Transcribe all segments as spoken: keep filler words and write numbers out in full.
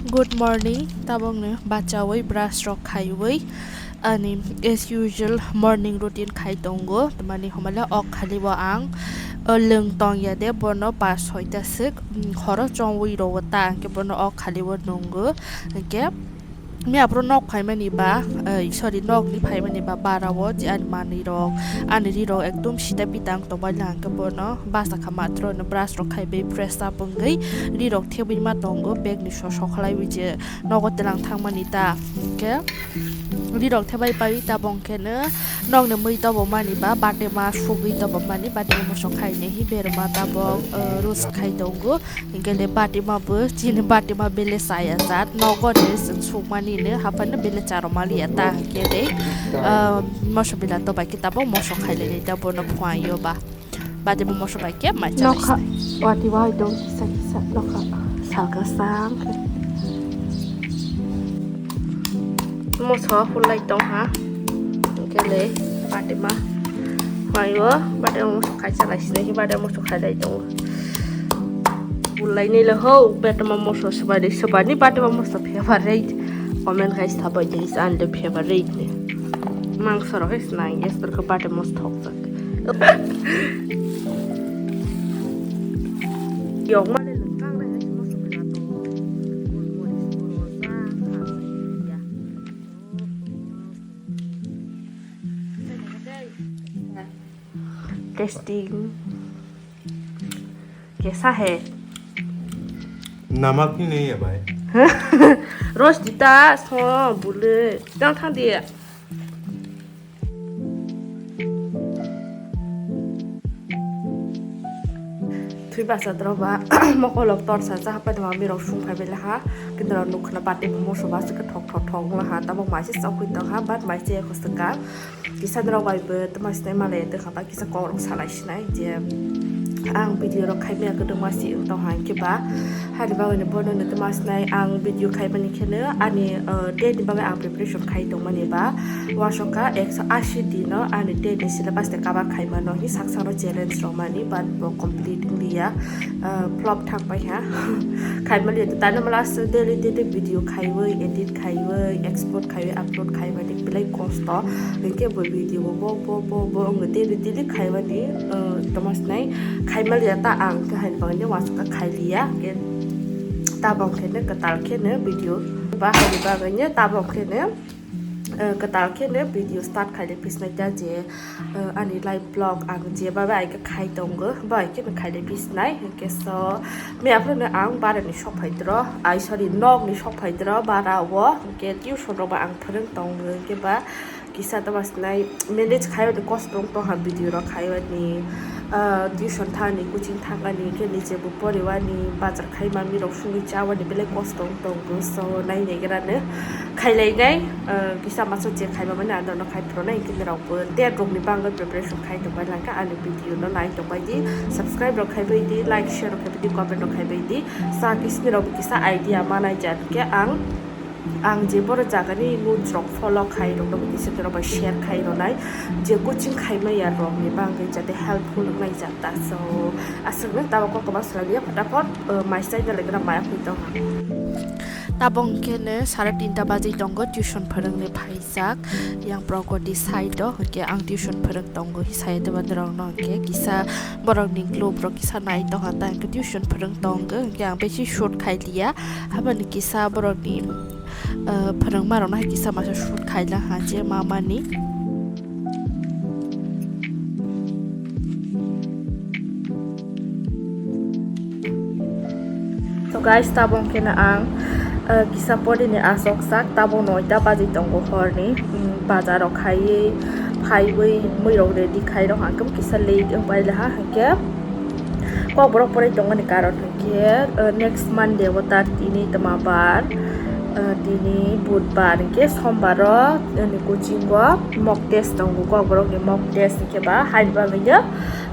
Good morning, tabokno bachawi brush rok khaiwi ani as usual morning routine khai tongo, tamani homole ok khali o ang, o lwng tong ya de bono pas soita swk, mm, horo chongwi rogo ta, hwnkhe bono ok khali o nungo, hwnkhe miya phuru nok phaimani ba, eh, sorry, nok ni phaimani ba bara o je ani manwi rok, ani ri rok ekdom sita pitang tongbai lang khe bono basa kha matro no brush rok khaibai fresh up wngwi ri rok thebwi ma tongo bag ni so sokhlaiwi je nogo twilang thangmani ta hwnkhe ri rok thebai pai tabok khe no nok ni mui tobo mani ba bate ma sugwi tobo mani bate ma mosok khaine hi berma tabok, eh, roast khai tongo. Hingke le batima bo, chini batima bele chaya jat, nogo de chwng sukmani ne, haphano bele charomali ya ta, hingke de, ah, moso bila to bai ke tabo moso khailele ta bono phuayo ba. Batima moso bai ke mai Nokha, chalaisne. Wati wai dong kisa kisa, nokha, salka sang. Moso hulai tong ha, hingke le batima. Mayo, bade moso khai chalai sinai, bade moso khai lai tongo. Bulai ni le ho, bade ma moso swbari, swbari bade ma moso favorite. Comment guys, thabai de is and favorite ni. Mangso rok is nai, yes, terko bade moso thok jak. Yok male le kang nai, moso khai to. Gul moris, gul moris, ya. Testing. Kesa he. Namak ni nahi hai bhai. Roast dita so bule. Tang thang dia. Thui basa droba mokolok torsa cha hapai dama mirok sung phai bela ha. Kintu nuk khna bati moso basa ke thok thok thok la ha. Tamo maise chokwi tong ha, bat maise khosaka. Kisa norok bai bo tama sinai malai tongkha ba kisa kok rok salai sinai je ang video rok khai maya kwdwma si wng tong hai khe ba hani bagwi no bono no tama sinai ang video khai mani khe no ani, uh, date ni bagwi ang preparation khai tong mani ba uansukha ekso ashi din no ani date ni syllabus de cover khai mano hi sak sak no challenge rok mani but bo complete wng liya, uh, flop thang pai ha khai mali tani mala daily daily video khaiwi edit khaiwi export khaiwi upload khai mani belai kosto. Hingke bo video bo, bo, bo, bo, bo, wngwi daily, daily khaimani, uh, tamo sinai, khaimaliya ta ang khe haini bagwi no uansukha khailiya, hingke tabok khe no kwtal khe no video, ba haini bagwi no tabok khe no, uh, kwtal khe no video start khaile pisnai ta je, uh, ani live vlog ang je babai ai khe khai tongo, bai khe no khaile pisnai, hingke so, miya phuru no ang barani sok phai tro, ai, sorry, nok ni sok phai tro, bara o, hingke tuition rok bo ang phwrwng tongo, hingke ba, Kisa tama sinai manage khaiyoni kosto wng tongha video rok khaiyoni, ah, tuition thani, coaching thangani, khe nije bo poriwani, bazar khai manwi rok sungwi chawani belai kosto wng tongo, so nainaigrano khailainai, ah, kisa masa je khaimani ano no khai phurunai, hwnkhe norokbo date rokni bagwi preparation khai tongbai langkha ani video no nai tongbai di, subscribe rok khaibai di, like share rok khaibai di, comment rok khaibai di, sa kisni rok kisa idea manai jat khe ang. Ang je boro jagani notes rok follow khai rok no kisa khe rok bai share khai rok nai je coaching khai maya rok ni bagwi jate helpful wngnai jata, so aswk no tabok kok kwbang swlaiya phatapot, uh, mai chai dalai gra maya phui tong. Tabok hwnkhe no sare tinta bajwi tongo tuition phwrwngni phaijak yang progoti side o hwnkhe ang tuition phwrwng tongo hi sai tongma norok no hwnkhe kisa borok ni club rok kisa nai tongha ta hwnkhe tuition phwrwng tongo hwnkhe ang besi shoot khai liya. Habani kisa borokni, ah, phwrwngmarokno hai kisa masa shoot khaila ha je mamani. So guys, tabok khe no ang, ah, kisa porini aswk sak, tabok noita bajwi tongo horni, mm, bazar rok khaiwi phaiwi mui rok ready khai rok ang khe kisa late wng pai laha hwnkhe kokborok poroi tongmani karon. Khe, uh, next Monday o ta tini tama bar, uh, tini budbar hwnkhe sombar o, uh, ni coaching o mock test tongo, kokborok ni mock test hwnkhe ba haini bagwi no,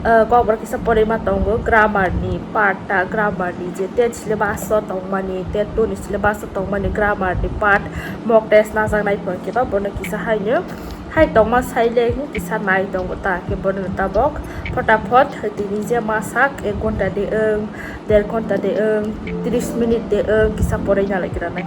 uh, kokborok kisa porima tongo grammar ni part ta, grammar ni je tet syllabus o tongmani, tet two ni syllabus o tongmani grammar ni part mock test najaknai hwnkhe ba bono kisa haino. Hai tongma sai le kisa nai tongo ta, khe bono tabok phota phot tini je ma sak ek ghonta de wng, der ghonta de wng, tris minute de wng, kisa poroi na lai gra nai.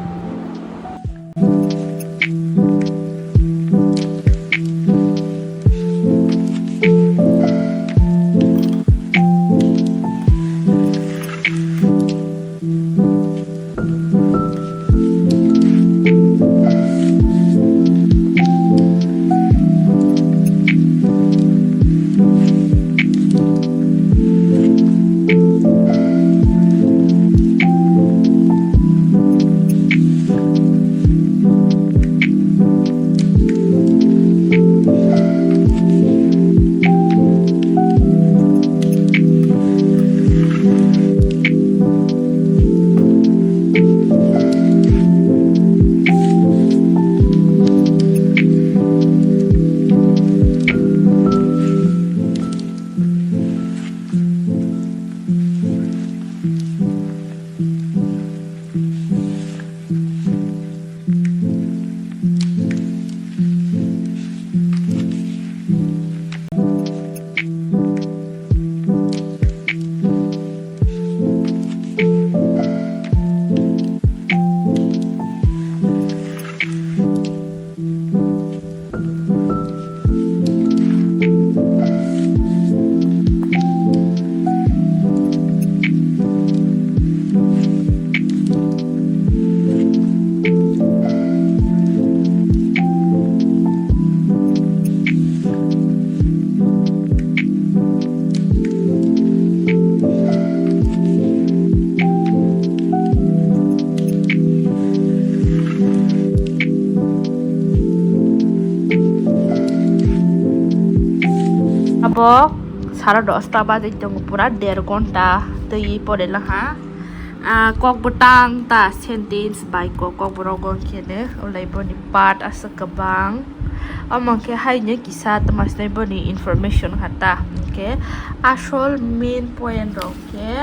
Abo sara dosta baje tongo, pura der ghonta twi pore laha. Ah, kok bwtang ta sentence bai kok, kok borok bo khe ne ulai boni part aswk kwbang. Omo khe haino kisa tama sinai boni information kha ta. Hwnkhe asol main point rok khe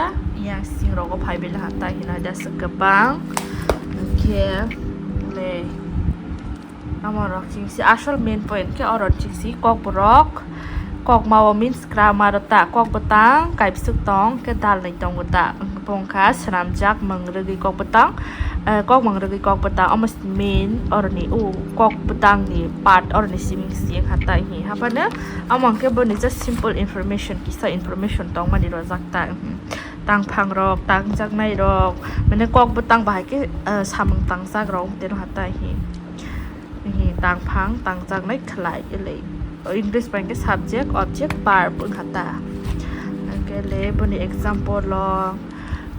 yang sing rogo phai bai laha ta hino da aswk kwbang. Hwnkhe le Amo rok chingsi asol main point khe oro chingsi kok borok, kok mao means grammar ta, kok bwtang kaibswk tong khe dalnwi tongo ta, bongkha swnamjak mwng rwgwi kok bwtang, eh, kok mwng rwgwi kok bwtang, omo main oroni o kok bwtangni part oroni siming si wngkha ta hi haphano. Amo hwnkhe boni just simple information, kisa information tongmani rojak ta, tangphang rok, tangjaknai rok, mane kok bwtang bahai khe, eh, samung tangjak rok teno ha ta hi. Hi tangphang tangjaknai khlai, elei English bai khe subject, object, verb wngkha ta. Hwnkhe le boni example o,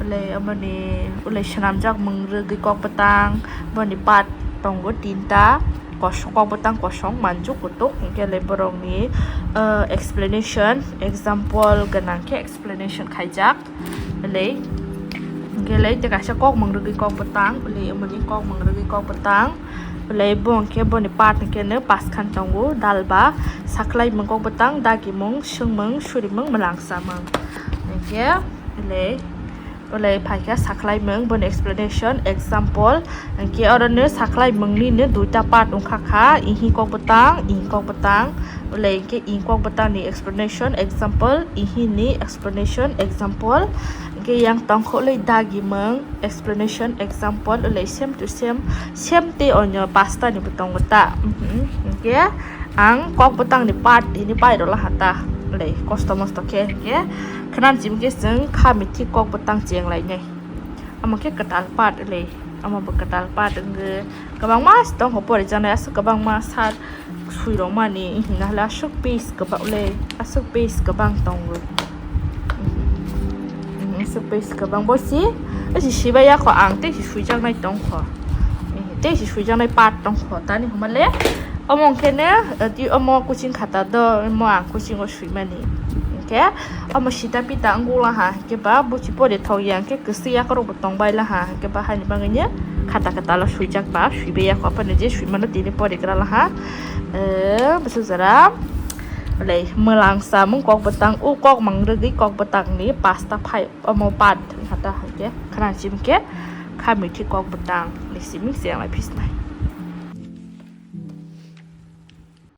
le boni ulai swnamjak mwng rwgwi kok bwtang, boni part tongo tinta, kos-, kok bwtang kosong, manjuk, kutuk, hwnkhe le borokni, eh, explanation, example gwnang khe explanation khaijak. Ulai, hwnkhe le tei kaisa kok mwng rwgwi kok bwtang, ulai, omoni kok mwng rwgwi kok bwtang, ulai, bo hwnkhe boni part hwnkhe no paskhan tongo, dalba, sakhwlai mwng kok bwtang, dagi mwng, swng mwng, suri mwng, mwlangsa mwng. Hwnkhe, ulai, ulai phaikha sakhwlai mwng, boni explanation, example, hwnkhe oro no sakhwlai mwng ni no duita part wngkha kha, ihi kok bwtang, ihi kok bwtang, ulai hwnkhe ihi kok bwtang ni explanation, example, ihi ni explanation, example, hwnkhe yang tongkho ulai dagi mwng, explanation, example, ulai same to same, same tei onyo pasta ni bo tongo ta. Mhm. Hwnkhe ang kok bwtang ni part hini pai rw laha ta, ulai kosto mosto khe, hwnkhe khwnam chim khe chwng kha mithi kok bwtang cheng lai nai. Omo khe kwtal part ulai, omo bo kwtal part wngwi kwbangma tongkho porijaknai, aswk kwbangma sar sui rok mani, hwnka hwlai aswk page kwbang le, aswk page kwbang tongo. Aswk page kwbang bo si, si sibai ya kho ang, tei si suijaknai tongkho, tei si suijaknai part tongkho, tani hwnba le omo hwnkhe ne, twi omo kuching khata do, omo ang kuchingo suimani, hwnkhe omo sita pita wngwi laha. Khe ba buchi pore thok ya, hwnkhe kwswi yakorok bo tong bai laha, hwnkhe ba haini bagwi ni khata kwtal o suijak ba, suibai ya kho, aphano je suimano tini pore gra laha. Eh, bwswk jora, le, mwlang samung kok bwtang, o kok mang rwgwi kok bwtang ni pasta phai, omo part wngkha ta, hwnkhe khna chim khe kha mithi kok bwtang ni simi se lai phisnai.